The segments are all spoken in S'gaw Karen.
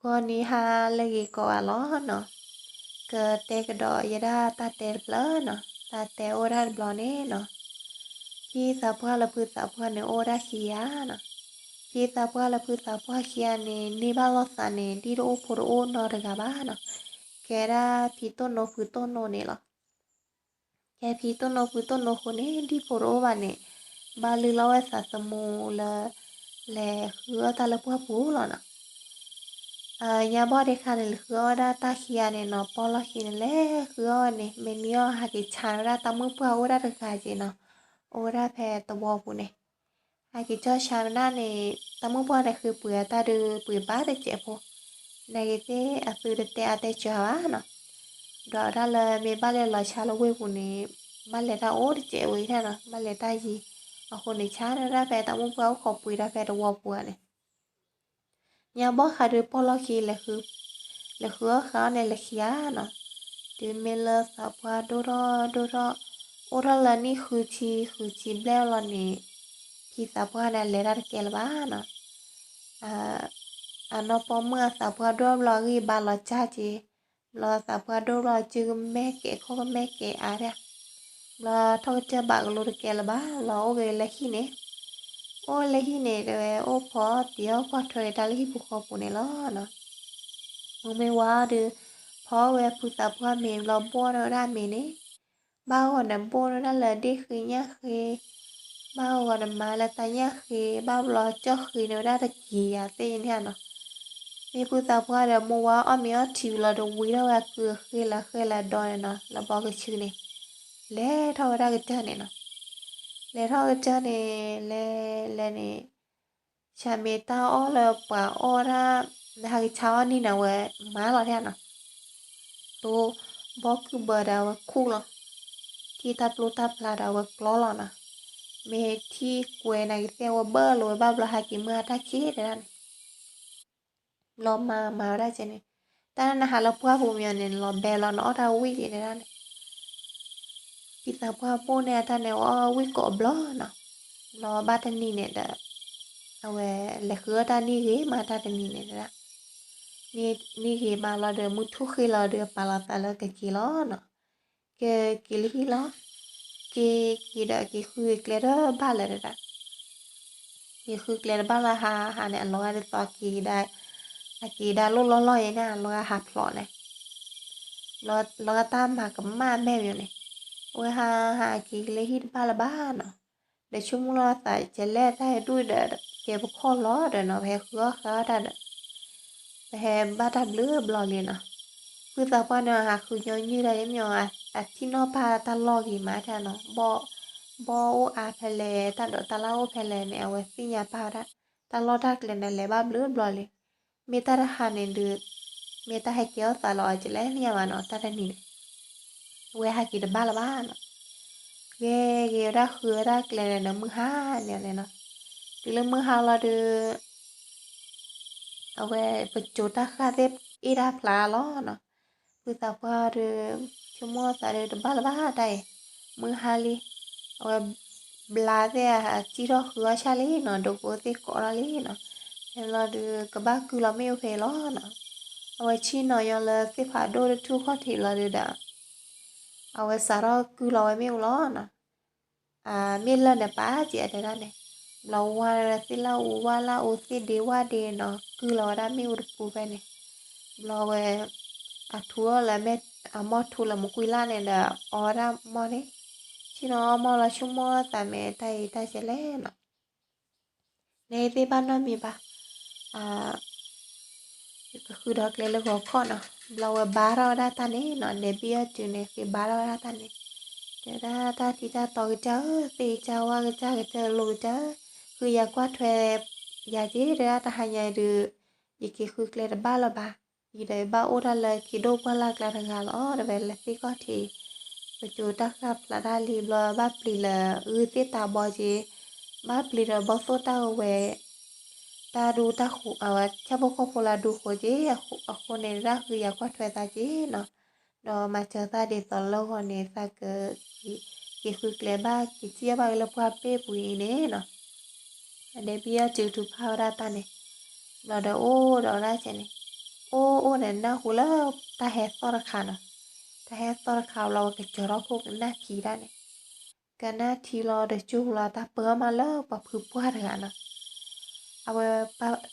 ဂီၤနံၤဟါလၢအဂ့ၤကိးဂၤလီၤနီၤ, ကတဲကဒီးယဲဒၣ်တၢ်တဲတဖျၢၣ်နီၤ, တၢ်တဲအိၣ်ဒၣ်တဘျီန့ၣ်နီၤ, ဖံသးပှၢ်လၢဖုသးပှၢ်န့ၣ်အိၣ်ဝဲဒၣ်ခံဂၤနီၤ, ဖံသးပှၢ်လၢဖုသးပှၢ်ခံဂၤန့ၣ် န့ၢ်ဘၣ်လိာ်သးန့ၣ် ဒ်တအိၣ်ဖိတအိၣ်နီတဂၤဘၣ်နီၤ, ကဲဒၣ်ဖံတိၢ်နိဖုတိၢ်နိန့ၣ်လီၤ. ကဲဖံတိၢ်နိဖုတိၢ်နိအဃိန့ၣ် ဒ်ဖိတအိၣ်ဘၣ်န့ၣ် ဘၣ်လုၢ်လီၤဝဲသးသမူလၢ လဲၤဃုအီၣ်တၢ်လၢပှၢ်ပူၤလီၤနီၤ. ညါဘီၣ်ဒ့ခါန့ၣ် လဲၤဃုအီၣ်ဝဲဒၣ်တၢ်ခံဂၤန့ၣ်နီၤ, ပီၢ်လီၢ်ခံန့ၣ် လဲၤဃုအီၣ်ဝဲန့ၣ် မ့ၢ်နံၤအီၣ်ဟဲက့ၤဆါဝဲဒၣ်တၢ်မုၣ်ပှၢ်အိၣ်ဝဲဒၣ်တဂၤက့ၤနီၤ, အိၣ်ဝဲဒၣ်ဖဲသဝီပူၤန့ၣ် ဟဲက့ၤကၠီၣ်ဆါဝဲဒၣ်န့ၣ် တၢ်မုၣ်ပှၢ်န့ၣ်ဃ့ပှ့ၤအတၢ်ဒုးပှ့ၤဘၣ်တစဲးဖိ, နာ်က့ၤသ့ၣ်အသုတတဲအါတဲစှၤဘၣ်နီၤ, ဒီးဒၣ်လၢမ့ၢ်ဘၣ်လဲၤလီၤဆါလၢဝ့ၢ်ပူၤန့ၣ် ဘၣ်လဲၤတၢ်အိၣ်တစဲးဝဲနီၤ, ဘၣ်လဲၤတၢ်ယံၤ, အဃိန့ၣ် ဆါဝဲဒၣ်ဖဲတၢ်မုၣ်ပှၢ်အိၣ်ခိးပှ့ၤဒၣ်ဖဲသဝီပူၤန့ၣ် ညါဘီၣ်ဃးဒီးပီၢ်လီၢ်ခံ လဲၤဃုအီၣ်ဃုအီန့ၣ် လဲၤခံဂၤနီၤ, တုၤမ့ၢ်လၢသးပှၢ်ဒိၣ်ထီၣ်ဒိၣ်ထီၣ် အိၣ်ထီၣ်လၢနံၣ်ဃုဆံဃုဆံဘျဲၣ်လီၤန့ၣ် ဖံသးပှၢ်န့ၣ် အလဲၤတၢ်တကဲလၢၤဘၣ်နီၤ, အနီၢ်ပိာ်မုၣ်အသးပှၢ်ဒိၣ်ဘျီအဂံၢ်အဘါလီၤစၢ်က့ၤ, ဘျီသးပှၢ်ဒိၣ်ဘျီ စုကမဲာ်ကဲးခိၣ်ကမဲာ်ကဲးအါဒၣ်, ဘျီထီၣ်ကစၢၢ်ဘၣ်ကလိတကဲလၢၤဘၣ်, ဘျီအိၣ်က့ၤလၢဟံၣ်န့ၣ်, အိၣ်လၢဟံၣ်န့ၣ် တဲဝဲအိၣ်ဖီတံၤအီၣ်ကွၢ်ထွဲက့ၤတၢ်လၢဟံၣ်ပူၤဃီပူၤန့ၣ်လီၤ. မုၢ်မ့ၢ်ဝါဒီး ဖီဝဲဖုသးပှၢ်မ့ၤ ဘျီဘိၣ်န့ၢ်ဝဲဒၣ်မ့ၤန့ၣ်, ဘၣ်ဂီၤန့ၣ်ဘိၣ်န့ၢ်ဝဲဒၣ်လၢဒ့ၣ်ဃ့ညၣ်ဃ့, ဘၣ်ဂီၤန့ၣ်မၤလၢတၢ်ညၣ်ဃ့, ဘၣ်ဘျီကၠီၣ်ဃ့န့ၢ်ဝဲဒၣ်တက့ၤယၤသ့ၣ်န့ၣ်နီၤ, မ့ၢ်ဖုသးပှၢ်ဒီး မုၢ်ဝါအီၣ်မ့ၤအီထံဝံၤလီၤဒီး ဝံထီၣ်ဝဲအကုအဃ့လၢအဃ့လၢအဒီန့ၣ်နီၤ, လၢဘီကဆူန့ၣ်, လဲၤထီၣ်ဝဲဒၣ်ကတၢၢ်န့ၣ်နီၤ, လဲၤထီၣ်ကတၢၢ်န့ၣ် လဲၤလဲၤန့ၣ် ဆၣ်မ့ၢ်တၢ်အီၣ်လၢပှၤအီၣ်ဒၣ် လၢဟဲက့ၤဆါအီၣ်နံၣ်န့ၣ် အဝဲမၤလီၤဒၣ်နီၤ, တိဘီကုၢ်ဘၢဒီးအဝဲခူၣ်လီၤ, ထံၣ်တၢ်ပျိတၢ်ဖျါဒီးအဝဲကျီလီၤနီၤ, မ့ၢ်ထံၣ်ကွဲးနာ်က့ၤသ့ၣ် အဝဲဘၢလီၤဝဲဘၣ်ဘျီ ဟဲက့ၤမုၢ်ဟါတၢ်ခံတဲဒၣ်န့ၣ် ဘျီမၤမၤဝဲဒၣ်ကဲန့ၣ်, တၢ်နဟးလၢပှၢ်ပူၤမ့ၢ်န့ၣ် နလီၤဘဲလီၤ နအီၣ်တၢ်ဝံၣ်က့ၤတဲဒၣ်န့ၣ်, ဖံသးပှၢ်ဘိၣ်န့ၢ်အတၢ်န့ၣ် အီၣ်ဝံၣ်ကိးဘျီနီၤ, ဘျီဘၣ်တနံၤန့ၣ်ဒီး အဝဲလဲၤဃုအီၣ်တၢ်နံၣ်ဂ့ၤမး တၢ်တနံၤန့ၣ်တဲဒၣ်, နံၣ်ဂ့ၤမးလီၤဒီး မုၢ်ထူၣ်ဃ့လီၤဒီး ပာ်လီၤသးလၢကက့ၤလီၤနီၤ, ကက့ၤလၢဟံၣ်လီၤ, က့ၤက့ၤဒီးက့ၤဃုကျဲတဘၣ်လၢၤဒၣ်, က့ၤဃုကျဲတဘၣ်လၢၤ ဟးဟးန့ၣ် အလီၤဂာ်ဒ်သိးက့ၤဒၣ်, အက့ၤဒၣ်လိၣ်လီၢ်လီၢ်ယဲန့ၣ် အလီၤဂာ်ဟးဖျိးန့ၣ်, လီၤဂာ်တၢ်မၤကမၣ်မဲာ်မ့ၢ်န့ၣ်, အဝဲဟးဟးက့ၤလၢဟံၣ်တဘၣ်လၢၤဘၣ်နီၤ, ဒီးဆိကမိၣ်လီၤသး ကလဲၤတၢ်ဟဲဒူၣ်ဒီး ကဲပခီၣ်လီၤဒီးနီၤ ပဟဲဃုအီၣ်ဃုအီၣ်တၢ်ဒီး ပဟဲဘၣ်တၢ်ဘျုးဘျီလံနီၤ, ဖုသးပှၢ်န့ၣ် ဟးဃုညီနုၢ်တၢ်ယဲမ့ၢ် အထံၣ်နီၢ်ပၢ်တၢ်လီၢ်ဂ့ၤမးတၢ်နီၤ, ဘီၣ်အိၣ်အါဖဲလဲၣ် တၢ်ဒိးတၢ်လၢ်အိၣ်ဖဲလဲၣ်န့ၣ် အဝဲသ့ၣ်ညါပၢ်ဝဲဒၣ်, တၢ်လီၢ်တၢ်ကျဲန့ၣ် လဲၤဘၣ်ဘျုးဘျီလံ, မ့ၢ်တၢ်တဟါန့ၣ်ဒီး မ့ၢ်တၢ်ဟဲကဲထီၣ်သးလီၤအီၤ ကလဲၤမ့ၢ်ညါဘၣ်နီၤ တၢ်တနံၤန့ၣ်, အဝဲဟးက့ၤတဘၣ်လၢၤဘၣ်နီၤ, ဂ့ၤဂ့ၤဝဲဒၣ်ဃုဝဲဒၣ်ကျဲန့ၣ်ဒီး မုၢ်ဟါန့ၣ်န့ၣ်နီၤ, တုၤလၢမုၢ်ဟါလီၤဒီး အဝဲပစိၤတၢ်ဃၢ်သ့ၣ်အ့ၣ်တၢ်ဖျါလီၤနီၤ, ဖုသးပှၢ်ဒီး ဆိကမိၣ်သးဒီးတဘၣ်လၢၤဘၣ်တၢ်အံၤ, မုၢ်ဟါလံ, အဝဲဘျါသ့ၣ်အစံၣ်ထီၣ်ဃုအီၣ်ဆၣ်လံနီၤ, ဒိကိသ့ၣ်ကိးထီၣ်လံနီၤ, ဖဲလီၤဒီး ကဘၣ်ကုၢ်လီၤမ့ၣ်အူဖဲလီၤနီၤ, အဝဲဆ့ၣ်နီၤညီလၢသ့ၣ်ဖးဒိၣ်တထူၣ်ခီၣ်ထံးလီၤဒီး အဝဲစးထီၣ်ကုၢ်လီၤဝဲမ့ၣ်အူလီၤနီၤ, မ့ၢ်လၢာ်န့ၣ်ပာ်ကဲတဲဒၣ်န့ၣ်, ဘျီဝါဒီးသ့ၣ်လၢအူဝါလၢအူသ့ၣ်ဒ့ဝါဒ့နီၤ, ကုၢ်လီၤဝဲဒၣ်မ့ၣ်အူတပူၤဖဲန့ၣ်, ဘျီဝဲ အထူအီၣ်လၢ အမီၢ်ထူလၢမူကွံာ်လၢ်န့ၣ်ဒီး အီဝဲဒၣ်မီၢ်န့ၣ်, ဆ့ၣ်နီၤအီၣ်မီၢ်လီၤ ဆိကမိၣ်သးမ့ၢ်တၢ်အံၤတၢ်ကဲလဲၣ်နီၤ, နသ့ၣ်ဘၣ်နီတမံၤဘၣ်, ကဃုဒီးကျဲလၢဂီၤခီနီၤ, ဘျီဝဲဘါထီၣ်ဝဲဒၣ်တၢ်န့ၣ်နီၤ, ဒဲးဘံၣ်အီၣ်တုၤန့ၣ် ဃ့ဘါထီၣ်ဝဲဒၣ်တၢ်န့ၣ်, တဲဒၣ်တၢ်ထံတၢ်တီကစၢ်ဧၢ, သ့ၣ်ကစၢ်ဝၣ်ကစၢ်ကတၢၢ်လိၤကစၢ်ဧၢ, ဃုယၤကွၢ်ထွဲယၤက့ၤ တဲဒၣ်တဟါညါအံၤဒီး ယက့ၤဃုကျဲတဘၣ်လၢၤဘၣ်, ယဒီးယဘၣ်အိၣ်ဒၣ်လၢခံဒိၣ်ပှၢ်လၢ်ကျါတဂၤလီၤ, ဒီးဝဲလဲၤသ့ၣ်ခီၣ်ထံး, ပစိၤတၢ်ဃၢ်ဖျါတၢ်လံ ဘျီဘၣ်ပျံၤလၢဂုၢ်သ့ၣ်တၢ်ဘီက့ၤ, ဘၣ်ပျံၤဒီးဘီၣ်သိၣ်တၢ်ဝဲ တၢ်ဒူတၢ်ဃိး အဝဲဆၣ်ဖိကီၢ်ဖိလၢဒူဃိးက့ၤ, အဃိန့ၣ်ဒၣ်ဃုယၤကွၢ်ထွဲသးက့ၤနီၤ, ဒီးမၤစၢၤသးဒ်သိးလၢဂီၤန့ၣ် သးက က့ၤဃုကျဲဘၣ် က့ၤစံၣ်ဘၣ်က့ၤလၢပှၢ်ပ့ၣ်ပူၤအံၤန့ၣ်နီၤ, ဒဲးဘံၣ်အီၣ်တုၤထုးဖးဝဲဒၣ်တၢ်န့ၣ်, ဘျီဒီးအိၣ်ဒီးဝဲဒၣ်ကဲန့ၣ်, အိၣ်အိၣ်န့ၣ် နၢ်ဟူလၢတၢ်ဟဲသီၣ်တခါနီၤ. တၢ်ဟဲသီၣ်တခါဘျီ ဝဲကစၢၤထီၣ်ခိၣ်ကနၣ်ထံတၢ်န့ၣ်, ကနၣ်ထံလီၤဒီး ကၠိလီၤ တၢ်ပၢအီၣ်မးလၢပှၤဖုပှၢ်တဂၤနီၤ. အဝဲ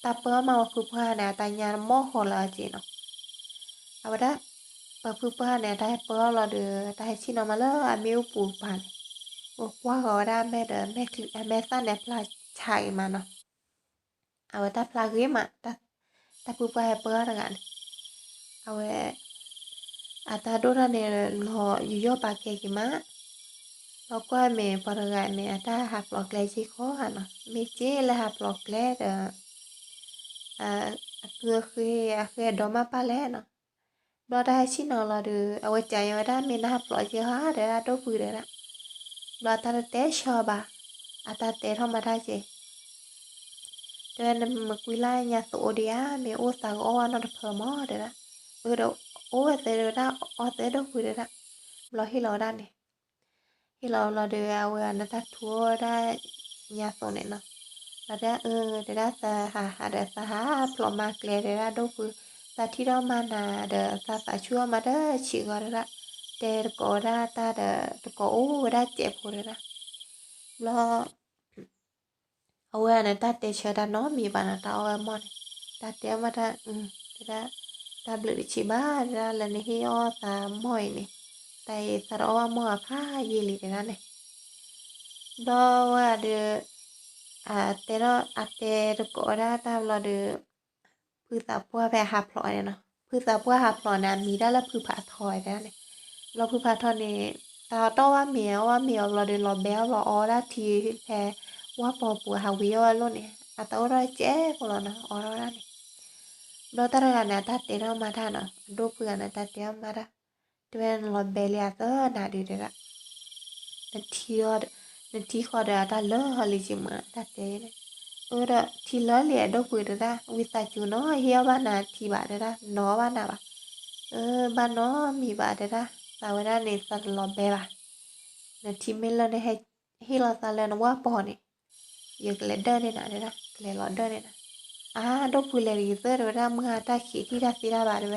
တၢ်ပၢအီၣ်မးပှၤဖုပှၢ်န့ၣ် အတၢ်ညါမီၢ်ဃီလၢအစ့နီၤ. အဝဲဒၣ် ပှၤဖုပှၢ်န့ၣ် တၢ်ဟဲပၢအီၣ်လီၤဒီး တၢ်ဟဲဆ့ၣ်နီၤမးလၢအမ့ၣ်အူပူၤတပၤန့ၣ်, အိၣ်ကွၢ်ဃီၤဝဲဒၣ်အမဲာ်ဒီး အမဲာ်သၣ်န့ၣ်ဖျါဆးဂ့ၤမးနီၤ. အဝဲတၢ်ဖျါဂ့ၤမး, တၢ်ဖုပှၢ်ဟဲပၢအီၣ်တဂၤန့ၣ်, အဝဲ အတၢ်ဒိၣ်တၢ်န့ၣ် လီၤယူးယီၣ်ပာ်ကဲက့ၤမး, လီၤကွၢ်မ့ၢ်ပှၤတဂၤန့ၣ် အတၢ်ဟးဖျိးကျဲက့ၤခီဧါနီၤ, မ့ၢ်က့လၢဟးဖျိးကျဲဒီး အကုအဃ့ အဃ့အဒီးမးပၢ်လဲၣ်နီၤ. ဘျီတၢ်ဟဲဆ့ၣ်နီၤလီၤဒီး အဝဲကးဝဲဒၣ်မ့ၢ်နၢ်ဟးဖျိးက့ၤဧါ တဲဒၣ်ဒိၣ်ဖုတဲဒၣ်. ဘျီအတၢ်တတဲဆၢဘၣ်, အတၢ်တဲထီၣ်မၤတၢ်က့ၤ တဲဝဲ နမ့ၢ်ကွံာ်လၢညါသိးအိၣ်ဒံးဧါ, မ့ၢ်အိၣ်သးကအီၣ်ဝဲနီတဖၢမး တဲဒၣ်. အၢ ဒီးအိၣ်ဝဲသ့တဲဒၣ်, အီၣ်သ့ဒိၣ်ဖုတဲဒၣ်. ဘျီဟ့ၣ်လီၤဝဲဒၣ်န့ၣ်, ဟ့ၣ်လီၤဘျီဒီး အဝဲအတၢ်ထူအီၣ်ဝဲဒၣ်ညါသိးန့ၣ်နီၤ. ဘျီတဲအၢ တဲဒၣ် သးဟးဟးဒီးသးဟးဖျိးမၤကျဲတဲဒၣ်ဒိၣ်ဖု, သးထံၣ်ထီၣ်မၤနၤဒီး သးသးဆူၣ်ထီၣ်မၤတဆံးဂီၤတဲဒၣ်, တဲတကိးဝဲဒၣ်တၢ်ဒီး တကိးအိၣ်ဝဲဒၣ်စဲးဖိတဲဒၣ်. ဘျီ အဝဲန့ၣ် တၢ်တဲဆၢတၢ်နီတမံၤဘၣ်နီၤ, တၢ်အီၣ်ဝဲမီၢ်န့ၣ်, တၢ်တဲအီၣ်မးတၢ်, တဲဒၣ်, တၢ်ဘျုးတဆံးဘၣ်တဲဒၣ် လၢနဟ့ၣ်အီၣ်သးမီၢ်အံၤန့ၣ်, တၢ်အံၤသးတအီၣ်ဘၣ်မီၢ်အဖးယံာ်လံတဲဒၣ်န့ၣ်. ဘျီဝဲဒီး အတဲထီၣ်အတဲတကိးဝဲဒၣ်တၢ်ဘျီဒီး ဖုသးပှၢ်ဖဲအဟးဖျိးန့ၣ်နီၤ, ဖုသးပှၢ်ဟးဖျိးန့ၣ် အမံၤဒၣ်လၢဖုဖးထီတဲဒၣ်န့ၣ်. ဘျီဖုဖးထီန့ၣ် တၢ်တီၢ်ဘၣ်မ့ၤ အီၣ်ဘၣ်မ့ၤအီၤဘျီဒီး လီၤဘဲအီၣ်ဘျီအီဝဲဒၣ်ထံဖဲ ဝၣ်ပီၤပူၤအဟးဝံၤအီၣ်ဝဲလိၣ်န့ၣ် အတၢ်အိၣ်ထီၣ်စဲးဖိလီၤနီၤ အီထီၣ်ဝဲဒၣ်န့ၣ်. ဘျီတၢ်တဂၤန့ၣ် အတၢ်တဲထီၣ်မၤတၢ်နီၤ, အဒိၣ်ဖုဂၤန့ၣ် တၢ်တဲထီၣ်မၤတၢ်, တဲဝဲနလီၤဘဲလံအသၢနၤဒုးတဲဒၣ် နထံဃီဒီးအတၢ်လၢာ်လံက့ၤမးတၢ်တဲန့ၣ်. အၢ ဒီးထံလၢာ်လံအဒိၣ်ဖုတဲဒၣ်, ဝံသးစူၤနီၤ ဟ့ၣ်အီၣ်ဘၣ်နၤထံဘၣ်တဲဒၣ်, နီၤအီၣ်ဘၣ်နၤဘၣ်. အၢ ဘၣ်နီတမံၤဘၣ်တဲဒၣ်, သးဝဲဒၣ်န့ၣ် သးတလီၤဘဲဘၣ်. နထံမ့ၢ်လၢနဟဲဟ့ၣ်လီၤသးလၢနဝၣ်ပီၤန့ၣ် ယကလဲၤဒၢၣ်န့ၢ်နၤတဲဒၣ်, ကလဲၤလီၤဒၢၣ်န့ၢ်နၤ. အၢ ဒိၣ်ဖုလဲၤတဂ့ၤသၢတဲဝဲဒၣ်, မုၢ်ဟါတၢ်ခံးထံၣ်တၢ်သ့တၢ်ဘၣ်တဲဝဲ ထံၣ်တဲဒၣ် ထံ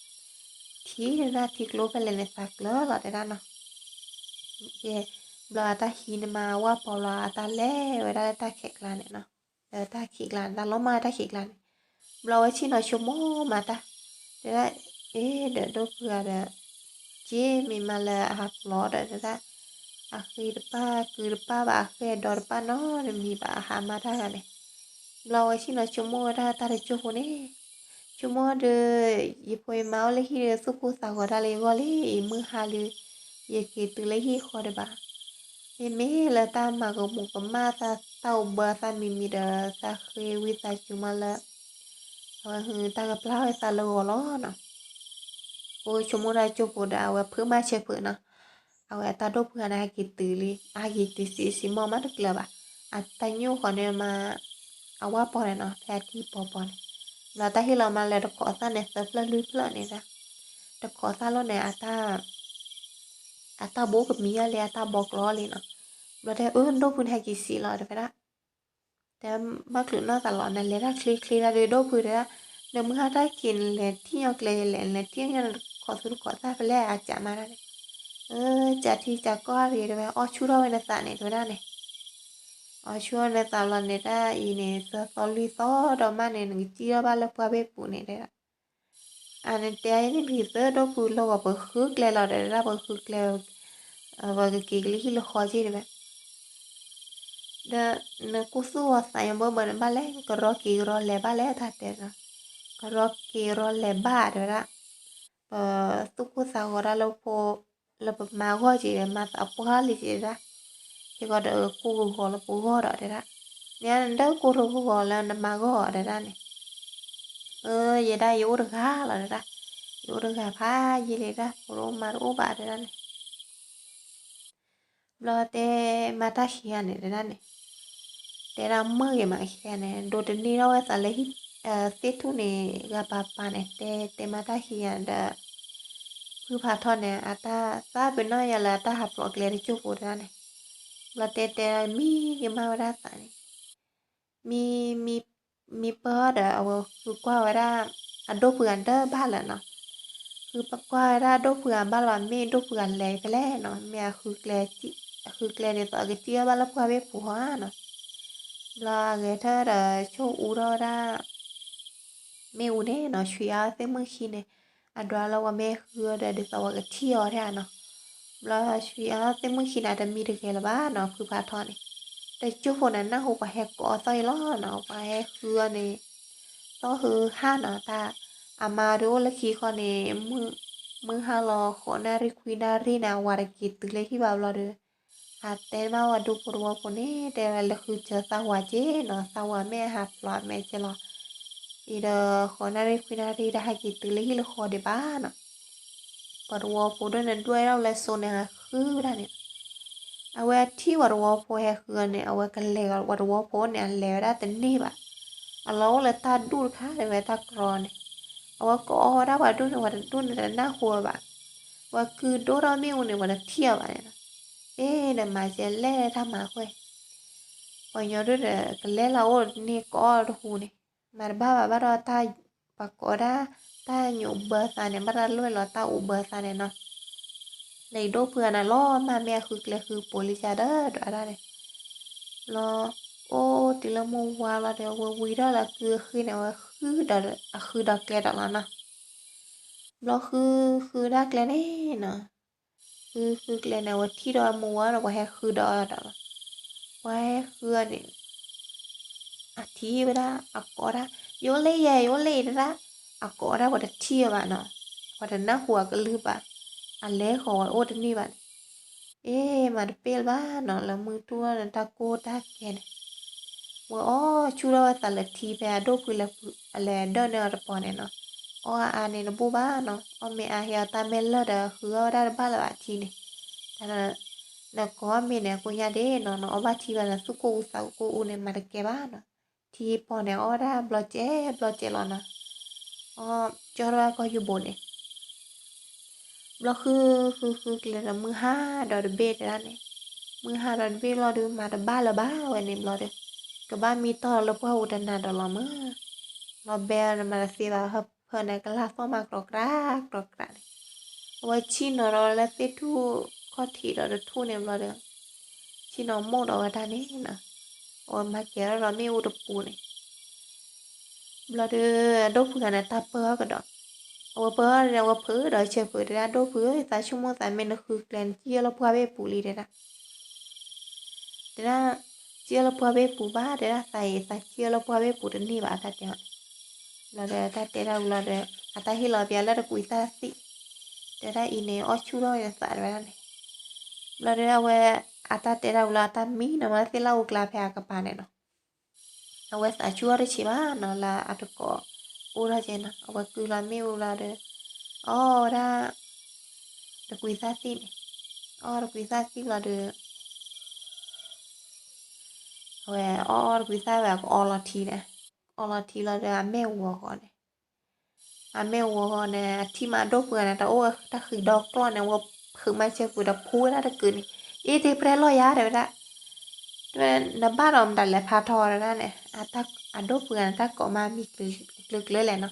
ကျိဖဲလဲၣ်န့ၣ် သးကျၢၤလီၤတဲဒၣ်နီၤ. ယဲ ဘျီအတၢ်ဟံးန့ၢ်မးဝၣ်ပီၤလီၤ အတၢ်လဲၤဝဲဒၣ်လၢတၢ်ခဲးကျါန့ၣ်နီၤ, လၢတၢ်ခံးကျါန့ၣ် တၢ်လီၤမၢ်တၢ်ခံးကျါန့ၣ်. ဘျီဝဲဆ့ၣ်နီၤဆိကမိၣ်မးတၢ်, တဲဒၣ် အ့ ဒီးဒိၣ်ဖုဂၤဒီး က့မ့ၢ်မးလၢအဟးဖျိးဒီးတဲဒၣ် အဃ့တပၢ်ကုတပၢ်ဘၣ် အဃ့ဒီတပၢ်နီတမံၤဘၣ် အဟးမၤတၢ်ဂၤန့ၣ်. ဘျီဝဲဆ့ၣ်နီၤဆိကမိၣ်ဝဲဒၣ်တၢ်တကၠိၢ်ဖိန့ၣ် ဆိကမိၣ်ဒီး ယဖိယမါအိၣ်လၢဟံၣ်ဒီး သူၣ်ကိၢ်သးဂီၤတၢ်လၢယဂီၢ်လံ ယမုၢ်ဟါလံ ယက့ၤတုၤလၢဟံၣ်ဃီဒံးဘၣ်. မ့မ့ၢ်လၢတၢ်မၤကမူးကမၣ်သး တၢ်အိၣ်ဘၢသးမံၤမံၤဒီး သးဃ့ဝံသးစူၤမးလၢ အဝဲဟုတၢ်ကပျၢ်ဝဲသးလၢဂီၤလီၤနီၤ. အိၣ်ဆိကမိၣ်တၢ်ကၠိၢ်ဖိဒီးအဝဲဖုမၤဆဲးဖုးနီၤ. အဝဲအတၢ်ဒိၣ်ဖုဂၤန့ၣ် ဟဲက့ၤတုၤလံ အဟဲက့ၤတုၤစံးစံးမီၢ်မးတကျၢၤဘၣ်. အတၢ်ညိၣ်ဃီန့ၣ်မး အဝၣ်ပီၤန့ၣ်နီၤ ဖဲအထံပီၤပီၤန့ၣ်. ဘျီတၢ်ဟ့ၣ်လီၤမးလၢတခိးသၣ်န့ၣ် သၢဖျၢၣ်လွံၢ်ဖျၢၣ်န့ၣ်ဒၣ် တခိးသၣ်လီၤန့ၣ် အတၢ်ဘိကမံၤအီၤလံ အတၢ်ဘီကျိၤအီၤလံနီၤ. ဘျီတဲအၢ ဒိၣ်ဖုန့ၣ် ဟဲက့ၤစံးလီၤတဲဝဲဒၣ် တဲဘၣ်ချုးနီၢ်သးလီၤ နလဲၤတၢ်ချ့ချ့တၢ်ဒုးဒိၣ်ဖုတဲဒၣ်, နမုၢ်ဟါတၢ်ခံးနလဲၤထံၣ်ညီကျဲလဲၣ် နလဲၤထံၣ်ညီတခိးသူတခိးသၣ်ဖဲလဲၣ်အစးမးတၢ်န့ၣ်. အၢ စးထံစးကီၢ်တဂ့ၤတဲဝဲ အီၣ်ဆူၣ်ထီၣ်ဝဲနသးန့ၣ်တဲဝဲဒၣ်န့ၣ်. အီၣ်ဆူၣ်ထီၣ်နသးဘျီန့ၣ် တၢ်အံၤန့ၣ် သၢသီလွံၢ်သီဒီးမးန့ၣ် နကစံၣ်ထီၣ်ဘၣ်လၢပှၢ်ဘ့ၣ်ပူၤန့ၣ်တဲဒၣ်. အန့ၣ်တဲအါန့ၣ်တဂ့ၤသၢဒိၣ်ဖုလၢဂီၤ ပဃုကျဲလီၤတဲဒၣ် ပဃုကျဲ ပကက့ၤကလၢဟံၣ်လၢဃီက့ၢ်တဲဝဲ ဒီးနကူၣ်သူၣ်ဂီၤသးညီဘၢဘၢန့ၣ်ဘၣ်လဲၣ် ကရီက့ၤကရီလဲၤဘၣ်လဲၣ်တၢ်တဲနီၤ. ကရီက့ၤကရီလဲၤဘၣ်တဲဝဲဒၣ်. ပသူၣ်ကိၢ်သးဂီၤတၢ်လၢဖိ လၢပမၤဂီၢ်က့ၤ မၤသးပှၢ်လံက့ၤဒၣ်. ဟ့ၣ်ဂီၤဒီးကိၢ်ဂီၤလၢပဂီၢ်ဒီးတဲဒၣ်. မ့ၢ်နဒၢကိၢ်တဂီၤလၢနမၤဂီၢ်တဲဒၣ်န့ၣ်. အၢ ယဲဒၣ်ယအိၣ်တဂၤလီၤတဲဒၣ်. ယအိၣ်တဂၤဖးယံာ်လံဒၣ် ဖိတအိၣ်မါတအိၣ်ဘၣ်တဲဒၣ်န့ၣ်. ဘျီတဲမၤတၢ်ခံဂၤန့ၣ်တဲဒၣ်န့ၣ် တဲဒၣ်မုာ်ဂ့ၤမးခံဂၤန့ၣ် ဒိးတန့ၢ်ထီၣ်ဝဲသးလၢ သ့ၣ်ထူၣ်န့ၣ် ဂၤပၤပၤန့ၣ် တဲတဲမၤတၢ်ခံဂၤဒီး ဖုဖးထီန့ၣ် အတၢ်သးပ့ၤနီၣ်ယၤလၢအတၢ်ဟးဖျိးကျဲတကၠိၢ်ဖိတဲဒၣ်န့ၣ်. ဘျီတဲတဲမံကမၣ်ဝဲဒၣ်သးန့ၣ် မံ မံပၢၢ်ဒီးအဝဲဃုကွၢ်ဝဲဒၣ် အဒိၣ်ဖုဂၤတဘၣ်လၢၤနီၤ. ဃုကွၢ်ဝဲဒၣ်အဒိၣ်ဖုဂၤဘၣ်လၢၤဘၣ် မ့ၢ်ဒိၣ်ဖုဂၤလဲၤဖဲလဲၣ်နီၤ, မ့ၢ်အဃုကျဲ, အဃုကျဲဒ်သိးအကထံၣ်အီၤဘၣ်လၢပှၢ်ဘ့ၣ်ပူၤဟီဧါနီၤ. ဘျီအဂဲၤထၢၣ်ဒီးဆိၣ်အူထီၣ်ဝဲဒၣ် မ့ၣ်အူန့ၣ်နီၤ, ဆွံအါသ့ၣ်မုၣ်ခံန့ၣ်, အဒွးလၢပှၤမ့ၢ်ဃုအီၤဒီး ဒ်သိးပှၤကထံၣ်အီၤဒၣ်နီၤ. ဘျီဆွံအါသ့ၣ်မုၣ်ခံန့ၣ် တမံတဂဲၤလၢၤဘၣ်နီၤ, ဖုဖးထီန့ၣ်. တကၠိဖိန့ၣ် နၢ်ဟူပှၤဟဲကိးအီၤသီၣ်အံၤလီၤနီၤ, ပှၤဟဲဃုအီၤန့ၣ် သီၣ်ဟုဟၣ်နီၤ, တၢ်အမါဒုးအိၣ်လၢခံဃီန့ၣ်, မုၢ်ဟါလီၤ ဃိးနၣ်ရံၣ်ခွံနၣ်ရံၣ်န့ၣ် အဝၤတက့ၤတုၤလၢဟံၣ်ဘၣ်ဘျီဒီး အတဲမးဝဲဒူဖိတဝီဖိန့ၣ် တဲဝဲလၢဃုစၢၤသးဝၤက့နီၤ, သးဝၤမ့ၢ်အဟးဖျိးအမဲာ်ကဲလီၤ. အံၤဒီးဃိးနၣ်ရံၣ်ခွံနၣ်ရံၣ်တဟဲက့ၤတုၤလၢဟံၣ်လၢဃီဒံးဘၣ်နီၤ. ပှၤတဝီဖိဒိၣ်န့ၣ် ဒွဲၣ်ထီၣ်လၢစိန့ၣ် ဟးဃုဝဲဒၣ်န့ၣ်. အဝဲထံၣ်ပှၤတဝီဖိဟဲဃုအီၤန့ၣ် အဝဲကလဲၤ ပှၤတဝီဖိန့ၣ် အလဲၤဝဲဒၣ်တန့ၢ်ဘၣ်. အလီၢ်အိၣ်လၢတၢ်ဒူၣ်တခါဒီးဝဲတၢ်ကြီန့ၣ်, အဝဲကိးအီၤဝဲဒၣ်ပှၤတဒူၣ်န့ၣ် ပှၤတဒူၣ်န့ၣ်တနၢ်ဟူဝဲဘၣ်. ပှၤကုၢ်ဒိၣ်ထီၣ်မ့ၣ်အူန့ၣ် ပှၤတထံၣ်အီၤဘၣ်န့ၣ်နီၤ. အ့ဒီးမၤကဲလဲၣ်တၢ်မၤဃဲ, ပှၤညီဒိၣ်ဒီးကလဲၤလၢအအိၣ်တန့ၢ်ကိးအီၤတဟူန့ၣ်, မၤတဘၣ်ဘၣ် ဘၣ်ဒီးတၢ်, ပှၤကိးဒၣ်တၢ်ညိးဘၢသးန့ၣ် ဘၣ်တၢ်လိၣ်လီၤတၢ်အိးဘၢသးန့ၣ်နီၤ. လၢအံၤဒိၣ်ဖုဂၤန့ၣ် လီၤမၢ်မ့ၢ်အဃုကျဲဃုပိာ်လံကဒီးဒွးဒၣ်န့ၣ်. ဘျီ အိၣ်တုၤလၢမုၢ်ဝါလီၤဒီး ဝဲဝံၤထီၣ်လၢကုၢ်အဃ့န့ၣ် ဝဲဃုဒီးအဃုဒီးကျဲဒီးလီၤနီၤ. ဘျီဃု, ဃုဒၣ်ကျဲန့ၣ်နီၤ, ဃုဃုကျဲန့ၣ် ဝဲထံၣ်ဒီးမုၢ်ဝါဒီး ပှၤဟဲဃုဒီးအီၤဒီးလီၤ. ပှၤဟဲဃုအီၤန့ၣ် အထံၣ်ဝဲဒၣ် အကိးဒၣ်, ယအိၣ်လၢယဲ ယအိၣ်လၢအံၤတဒၣ်, အကိးဒၣ်ပှၤတထံၣ်အီၤဘၣ်နီၤ, ပှၤတနၢ်ဟူအကလုၢ်ဘၣ်, အလဲၤဃီၤဝဲအိၣ်တန့ၢ်ဘၣ်န့ၣ်. အ့ မၤတပ့ၢ်လၢၤဘၣ်နီၤ, လၢမုၢ်ထူၣ်ထီၣ်န့ၣ် တၢ်ကိၢ်တၢ်ဂီၤန့ၣ်, ဝဲအီၣ်ဆူၣ်ထီၣ်ဝဲသးလၢထံဖဲအဒိၣ်ဖုလဲၤ, အလဲၤဒၢၣ်န့ၢ်အီၤတပီၤန့ၣ်နီၤ, အီၣ်အါအါန့ၣ်တဘူၣ်ဘၣ်နီၤ, အီၣ်မ့ၢ်အါဟ့အီၤတၢ်မဲာ်လၢာ်ဒီး ဃုအီၣ်ဝဲဒၣ်တဘၣ်လၢၤဘၣ်ထံန့ၣ်, တၢ် နကိးမ့ၢ်န့ၣ် အကိညၢ်ဒ့နီၤ, နအီၣ်ဘၣ်ထံဘၣ်န့ၣ် သူၣ်ကိၢ်အူသးကိၢ်အူန့ၣ် မၤတကဲဘၣ်နီၤ, ထံပီၤန့ၣ် အီၣ်ဝဲဒၣ်ဘျီကဲဘျီကဲလီၤနီၤ, အီၣ်ကၠီထီၣ်ဝဲကီၢ်ယူဘိန့ၣ် ဘျီဃုဃုဃုကျဲဒီးမုၢ်ဟါဒီးတဘ့ၣ်တဲဒၣ်န့ၣ်, မုၢ်ဟါဒီးတဘ့ၣ်လီၤဒီး မၤတဘၣ်လၢၤဘၣ်ဝဲန့ၣ်ဘျီဒီး, ကဘၣ်မံတီၢ်လၢပှၢ်ပူၤတနၤဒီးလီၤမး, လီၤဘဲဒီးမၤတသ့ဘၣ်, ဟၢဖၢန့ၣ် ကလၢ်သီၣ်မၤကြီကြးကြီကြးန့ၣ်, အဝဲဆ့ၣ်နီၤဒီးလၢသ့ၣ်ထူၣ်ခီၣ်ထံးဒီးတထူၣ်န့ၣ်ဘျီဒီး ဆ့ၣ်နီၤမိၢ်ဒီးဝဲဒၣ်န့ၣ်နီၤ, အဝဲမၤကဲၤထီၣ်ဒီးမ့ၣ်အူတပူၤန့ၣ် ဘျီဒီး အဒိၣ်ဖုဂၤန့ၣ် တၢ်ပၢအီၤကဒီး, အဝဲပၢအီၤန့ၣ် အဝဲဖုးဒီးဆဲးဖုးတဲဒၣ် ဒိၣ်ဖုဧၢ သးဆိကမိၣ်သးမ့ၢ် နဃုကျဲန့ၣ် စံၣ်အီၤလၢပှၢ်ဘ့ၣ်ပူၤလံတဲဒၣ်, တဲဒၣ်, စံၣ်အီၤလၢပှၢ်ဘ့ၣ်ပူၤဘၣ် တဲဒၣ် သးအံၤ သးစံၣ်အီၤလၢပှၢ်ဘ့ၣ်ပူၤတန့ၢ်ဘၣ် အတၢ်တဲအီၤန့ၣ်, ဘျီဒီးတၢ်တဲတၢ်ဝံၤလီၤဒီး အတၢ်ဟ့ၣ်လီၤပျးလၢတကွံာ်သၣ်သံၣ်, တဲဒၣ်အံၤန့ၣ် အီၣ်ဆူၣ်ထီၣ်န့ၣ်သးတဲဝဲဒၣ်န့ၣ်, ဘျီဒီးအဝဲ အတၢ်တဲတၢ်ဝံၤလီၤ အတၢ်မံနီၤမးသ့ၣ်လၢအူကျါဖဲအကပၤန့ၣ်နီၤ အဝဲသးဆူၣ်ထီၣ်တဆံးဘၣ်နီၤ လၢအတကိးအိၣ်ထီၣ်ကဲနီၤ အဝဲကုၢ်လီၤမ့ၣ်အူလီၤဒီး အီၣ်ဝဲဒၣ် တကွံာ်သၣ်သံၣ်န့ၣ်, အီၣ်တကွံာ်သၣ်သံၣ်လီၤဒီး အဝဲအီၣ်အီၣ်တကွံာ်သၣ်ဝဲ ကအီလီၤထံန့ၣ်, ကအီလီၤထံလီၤဒီးအမဲာ်ဝီၤဃီန့ၣ်, အမဲာ်ဝီၤဃီန့ၣ် အထံၣ်မးအဒိၣ်ဖုဂၤန့ၣ် တၢ်အိၣ်ဝဲတၢ်ဃံးဒီကျီၢ်န့ၣ် ဝဲဖုးမၤစၢၤဖုးဒီးဖူဝဲဒၣ်တကုာ်န့ၣ်, အ့ တ့ပြဲလီၤယၤ တဲဝဲဒၣ် တဲဝဲ နဘၣ်ဒီးမတၤလဲၤဖးထီတဲဒၣ်န့ၣ်, အဒိၣ်ဖုဂၤန့ၣ် တၢ်ကိးမးမံၤကျၢၤကျၢၤလဲၣ်နီၤ, အိၣ်တဲဒၣ် အ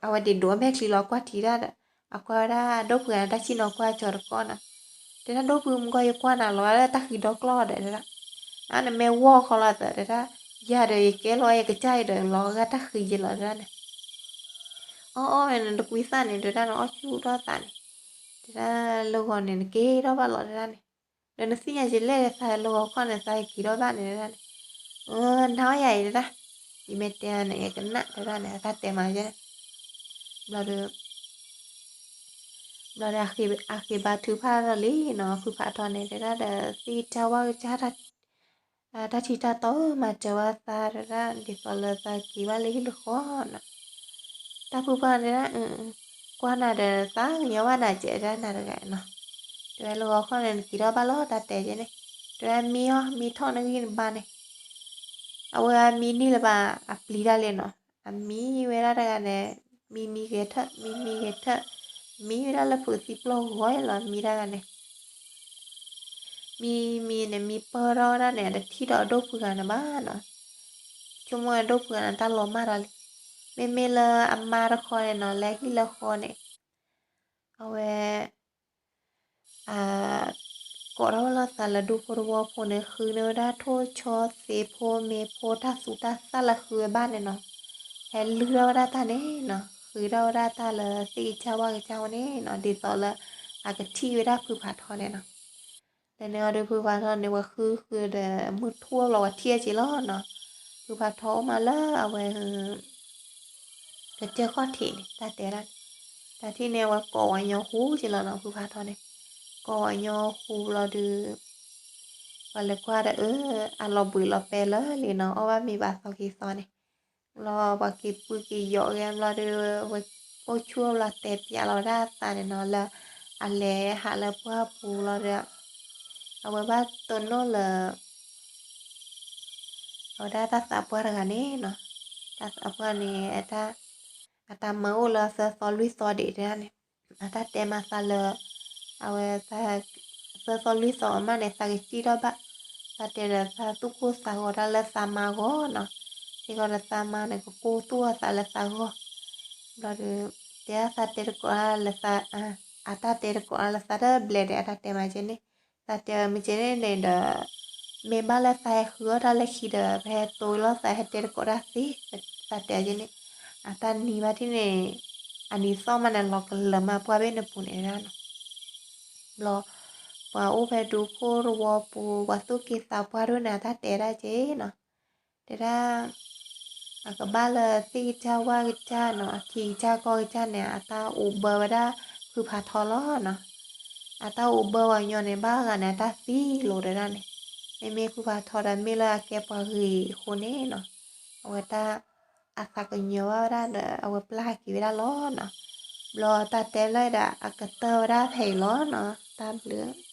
ဝဲဒၣ်ဒိးအမဲာ်ချံလီၤကွၢ်ထံဒၣ်ဒီး အကွၢ်ဝဲဒၣ်အဒိၣ်ဖုဂၤန့ၣ် တၢ်ဆ့ၣ်နီၤကွၢ်ကၠီၤတကီၢ်နီၤ, တဲဒၣ်ဒိၣ်ဖုမူကီၢ် ယကွၢ်နၤလီၤလၢတၢ်ဃံးဒီကျီၢ်ဒီးတဲဒၣ်, အန့ၣ်မ့ၢ်ဝီၢ်ဃီလီၤသးတဲဒၣ်, ယၤဒီးယကဲလီၤယကစၢ်အံၤဒီး လီၤဂာ်တၢ်ဃံးယဲလီၤတဲဒၣ်န့ၣ် အီၣ်အီၣ်ဝဲန့ၣ် တကွံာ်သၣ်န့ၣ် တဲဒၣ်န့ၣ် အီၣ်ဆူၣ်ထီၣ်သးန့ၣ်, တဲဒၣ်လၢဂီၤန့ၣ် နက့ၤထီၣ်ဘၣ်လီၤတဲဒၣ်န့ၣ်, ဒီးနသ့ၣ်ညါက့ၤလဲၣ်သးလၢဂီၤခီန့ၣ် သးက့ၤထီၣ်ဘၣ်န့ၣ်တဲဒၣ်န့ၣ်, အၢ နၤအီၣ်ယၤအံၤတဲဒၣ်, ယမ့ၢ်တဲန့ၣ် ယကနၣ်တဲဒၣ်န့ၣ် အတၢ်တဲမၤယဲန့ၣ်, ဘျီဒီး ဘျီဒီး အဃ့ဘါထုကဖၣ်ထီၣ်လံနီၤ ဖုဖးထီန့ၣ် တဲဒၣ်ဒီး သ့ၣ်တၢ်ဝၣ်ကစၢ် တၢ်ထံၣ်တၢ်တီဧၢ မၤစၢၤဝဲသးတဲဒၣ် ဒ်သိးလၢသးက့ၤဘၣ်လၢဟံၣ်လၢဃီနီၤ, တၢ်ဖုဖးန့ၣ်တဲဒၣ် ကွၢ်နၤဒီးသးကညီၤဘၣ်နၤကဲဒၣ်နၤတဂၤနီၤ, တဲဝဲလၢဂီၤခီန့ၣ် နက့ၤထီၣ်ဘၣ်လီၤတၢ်တဲကဲန့ၣ်, တဲဝဲမံအီၤ မံထီၣ်နဂံၢ်နဘါန့ၣ် အဝဲမံန့ၢ်လၢၤဘၣ်အပျံၤဒၣ်လဲာ်နီၤ, အမံဝဲဒၣ်တဂၤန့ၣ် မံမံဂဲၤထၢၣ် မံမံဂဲၤထၢၣ်, မံဝဲဒၣ်လၢဖုးသံပျီၢ်ဂီၤလီၤ မံတၢ်ဂၤန့ၣ်, မံမံန့ၣ် မံပၢၢ်ထီၣ်ဝဲဒၣ်န့ၣ် အတထံၣ်ဒီးအဒိၣ်ဖုဂၤန့ၣ်ဘၣ်နီၤ, ဆိကမိၣ်အဒိၣ်ဖုဂၤန့ၣ် တၢ်လီၤမၢ်ဒီးလံ, မ့မ့ၢ်လၢအမါတခီန့ၣ်နီၤ လၢဟံၣ်လၢဃီန့ၣ် အဝဲ အ ကိးထီၣ်ဝဲလီၤသးလၢဒူဖိတဝီဖိန့ၣ် ဃုန့ၢ်ဝဲဒၣ်ထိၣ်ဆီသ့ဖိမ့ၤဖိတၢ်သူတၢ်သၣ်လၢဃုဝဲဘၣ်န့ၣ်နီၤ, ဟဲလုၢ်ထီၣ်ဝဲဒၣ်တၢ်န့ၣ်နီၤ, ဃုထီၣ်ဝဲဒၣ်တၢ်လၢသ့ၣ်ကစၢ်ဝၣ်ကစၢ်ဝဲန့ၣ်နီၤ, ဒ်သိးလၢ အကထံၣ်ဝဲဒၣ်ဖုဖးထီန့ၣ်နီၤ. လၢန့ၣ်အီၤဒီးဖုဖးထီန့ၣ် ပှၤဃုဃုဒီး မုၢ်ထူၣ်လီၤပှၤထံၣ်အီၤက့ၤလီၤနီၤ. ဖုဖးထီအိၣ်မးလၢအဝဲ ကစၢၢ်ခီၣ်ထံးန့ၣ် တၢ်တဲဒၣ်န့ၣ်, တၢ်ထံၣ်န့ၣ် အဝဲကိးဝဲညီဟူက့ၤလီၤနီၤ ဖုဖးထီန့ၣ်, ကိးဝဲညီဟူလီၤဒီး ပှၤလဲၤကွၢ်ဒီး အၢ အလီၤဘှံးလီၤပဲာ်လၢာ်လံနီၤ, အီၣ်ဘၣ်မ့ၤဘၣ်သီက့ၤသီန့ၣ် ဘျီပှၤက့ၤပှ့ၤက့ၤယီၤဂ့ၤဘျီဒီး အဝဲအိၣ်ဆူၣ်အီၣ်ဘျီတဲပၠးလီၤဝဲဒၣ်အသးန့ၣ်နီၤ လၢအလဲၤဟးလၢပှၢ်ပူၤလီၤဒီး အဝဲဘၣ်တိၢ်နီၣ်လၢ အဝဲဒၣ်တၢ်သးပှၢ်တဂၤန့ၣ်နီၤ, တၢ်သးပှၢ်န့ၣ် အတၢ်မၤအိၣ်လၢသၢသီလွံၢ်သီဒံးတဒၣ်န့ၣ်, အတၢ်တဲမးသးလၢ အဝဲ သၢသီလွံၢ်သီအမးန့ၣ် သးကစံၣ်ထီၣ်ဘၣ်, သးတဲဒီးသးသူၣ်ကိၢ်သးဂီၤတၢ်လၢသးမါဂီၢ်နီၤ, စ့ၢ်ကီးဒီးသးမါန့ၣ် ကကိၢ်သူၣ်အသးလၢသးဂီၢ်, ဘျီဒီး တဲဒၣ်သးတဲတကိးလၢသး အတၢ်တဲတကိးလၢသးတဘျဲၣ်ဒီး အတၢ်တဲမးကဲန့ၣ်, သးတဲမ့ၢ်ကဲန့ၣ်န့ၣ်ဒီး မ့ၢ်ဘၣ်လၢသးဟဲဃုအီၣ်တၢ်လၢခံဒီး ပဟဲတိၢ်လီၤသးဟဲတဲတကိးတၢ်သ့, သးတဲကဲန့ၣ်, အတၢ်နံၤဘၣ်ထံၣ်န့ၣ် အနံၤသီၣ်မးန့ၣ် လီၤကလၢာ်မးပှၢ်ဘ့ၣ်နပူၤန့ၣ်ဒၣ်နီၤ, ဘျီ ပှၤအိၣ်ဖဲဒူခိၣ်တဝီပူၤ ပှၤသူၣ်က့သးပှၢ်ဒိၣ်န့ၣ် အတၢ်တဲဒၣ်ကဲနီၤ, တဲဒၣ် အကဘၣ်လၢသ့ၣ်ကစၢ်ဝၣ်ကစၢ်နီၤ အထံကစၢ်ကီၢ်ကစၢ်န့ၣ် အတၢ်အိၣ်ဘၢဝဲဒၣ်ဖုဖးထီလီၤနီၤ, အတၢ်အိၣ်ဘၢဝဲညီန့ၣ် ဘၣ်ဂၤန့ၣ် အတၢ်သံလိာ်တဲဒၣ်န့ၣ်, မ့မ့ၢ်ဖုဖးထီဒီးမ့ၢ်လၢအကဲပှၤဂ့ၤအဃိန့ၣ်နီၤ, အဝဲတၢ် အသးကညီၤဘၣ်ဝဲဒၣ်ဒီး အဝဲပျၢ်က့ၤဝဲဒၣ်လီၤနီၤ, ဘျီတၢ်တဲလၢဒီး အကတၢၢ်ဝဲဒၣ်ဖဲအံၤလီၤနီၤ, တၢ်ဘျုး